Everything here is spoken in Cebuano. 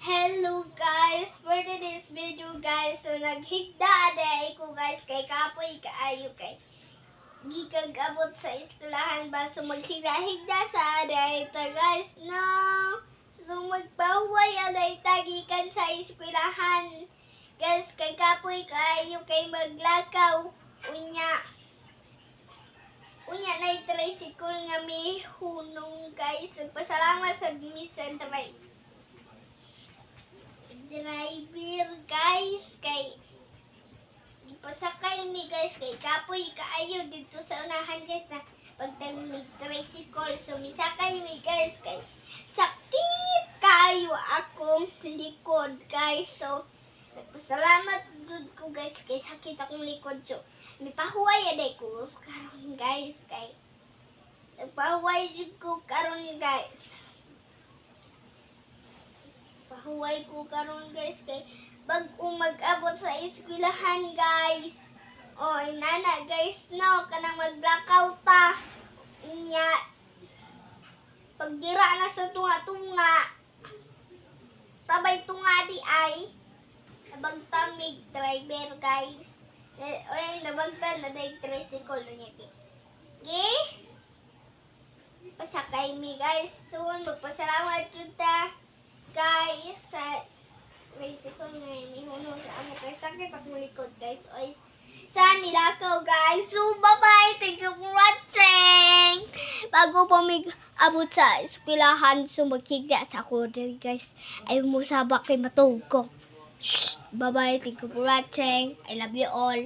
Hello guys! For today's video guys, so naghigda diay ko guys kay kapoy kaayo kay gikan abot sa eskwelahan ba, so maghigda-higda sa diay ta guys, no? So magpahuway aday ta gikan sa eskwelahan guys kay kapoy kaayo kay maglakaw, unya unya na tricycle nga mihunong guys. Nagpasalamat sa mi sa driver guys kay ipasakay mi guys kay kapoy kaayo dito sa unahan guys na pagtang mig tricycle. So misakay mi guys kay sakit kayo akong likod guys. So nagpasalamat jud ko guys kay sakit akong likod. So mipahuway aday ko karon guys kay nagpahuway jud ko karon guys. Pahuway ko karon guys kay bag-o mag-abot sa eskwelahan guys. Oy, nana guys, no, kanang maglakaw ta. Unya pagdira na sa tunga-tunga. Tabay tunga di ay nabagtan mig driver guys. Eh, oy, nabagtan na day tricycle niya. Okay? Pasakay mi guys. So, magpasalamat jud ta guys sa tricycle nga mihunong sa amo kay sakit akong likod guys. Oy, sa nilakaw guys. So, bye-bye. Thank you for watching. Bago pa mig abot sa eskwelahan, so maghigda sa ako diri guys. Ay mo sabak kay matug ko. Shh. Bye-bye. Thank you for watching. I love you all.